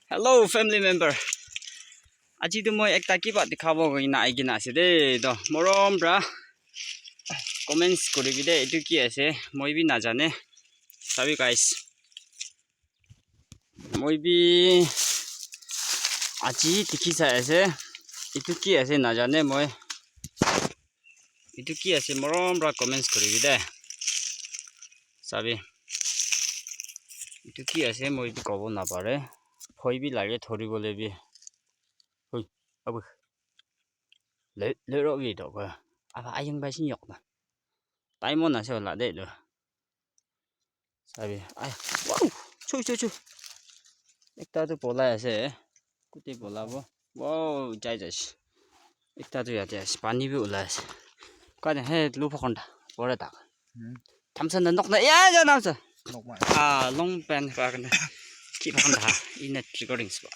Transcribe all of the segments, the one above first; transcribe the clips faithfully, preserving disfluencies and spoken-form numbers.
Hello family member. Aji tu moi ekta kiba dikhabo koina aigina ase de. To morom pra comments kuribi de, etu ki ase? Moi bi najane. Sabi guys. Moi bi aji dikhi sai ase. Etu ki ase najane moi. Etu ki ase morom pra comments kuribi de. Sabi. Etu ki ase moi etu kobo napare. Hoi bi lage thori bole bi. Hui, abu. Le, le ro bi to ko. Aba ayang bai sin yok na. Tai mon ase la de do. Sabi. Ai, wow. Chu chu chu. Ekta tu polai ase. Kuti polabo. Wow, jai jai. Ekta tu yate ase. Pani bi ulai ase. Kane he lu phokon da. Pore ta. Hmm. Thamsa na nok na. Ya ya na sa. Nok ma. Ah, long pen pa kane. Ki phokon da. Ina recordings ba.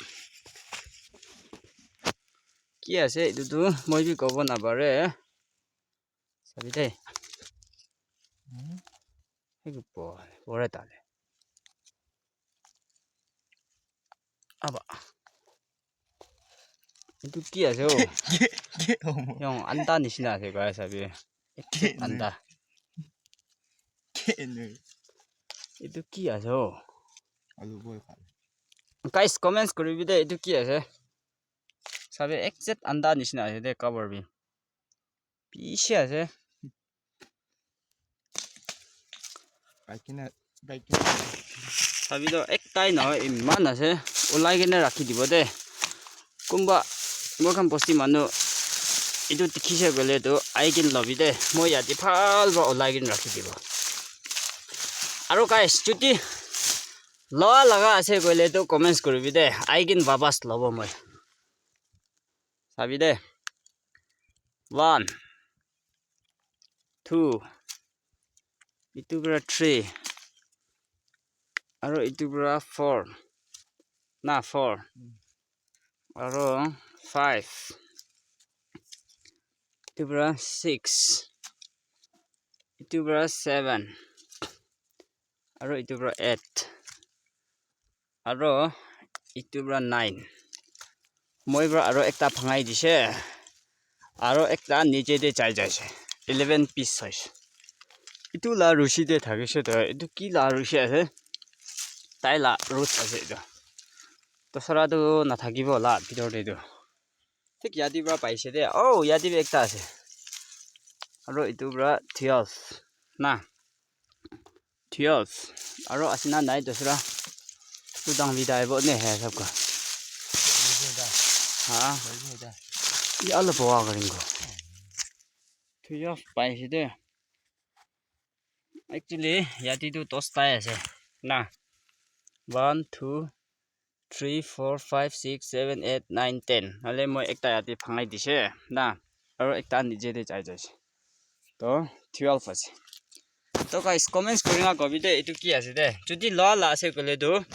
Ki ase etu tu moi bi kobo napare. Sabi de. Hmm. Heku po, pore ta le. Aba. Etu ki ase o? Ke, ke, homo. Yong anda nishina ase koi sabi. Ke ne. Anda. Ke ne. Etu ki ase o? Alu boy kha. Guys, comments kuribi de, etu ki ase? Sabi exact anda nishina ase de, cover bi. Bishi ase. Sabi toh ektai nohoi, eman ase. Ulai kena rakhi dibo de. Kunba moi khan bosti manu etu dikhi se koile toh ahi kena lobi de. Moi yate bhal para ulai kena rakhi dibo. Aro guys, chuti loa laga ase koile toh comments kuribi de. Ahi kena wapas lobo moi. Sabi de. One, two, etu para three, aro etu para four, na four, aro five, etu para six, etu para seven, aro etu para eight. Aro etu para nine. Moi para aro ekta bhangai dise. Aro ekta niche te jai jaise. Eleven piece hoise. Etu la rusi te thakise toh. Etu ki la rusi ase? Tai la roots ase etu. Dusra tu nathakibo la bitor te tu. Thik yate para paise de. Oh, yate bi ekta ase. Aro etu para twelve. Na. Twelve. Aro ase na nai dusra. Tu dang vida aibo ne hai sabka. Ha? Ye alop hoga karingo. Twelve paise de. Actually, yate tu dos tai ase. Na. One, two, three, four, five, six, seven, eight, nine, ten. Hale moi ekta yate bhangai dise. Na. Aro ekta niche te jai jaise. To twelve ase. To guys, comments kuri na kobi de, etu ki ase de. Jodi loa la ase koile tu,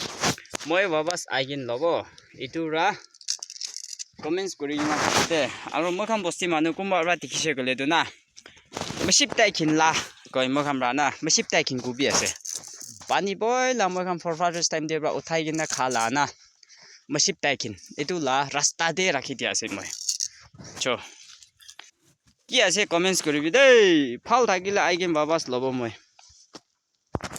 moi wapas ahi kena lobo. Etu para comments kuri na kobi de. Aro moi khan bosti manu kunba para dikhi se koile tu na. Maship tai khin la, koi moi khan para na. Maship tai khin kobi ase. Pani boila moi khan forefathers time te para uthai kena kha la na. Maship tai khin. Etu la rasta te rakhi dia ase moi. Cho. Ki ase comments kuribi dei. Bhal thakile ahi kena wapas lobo moi.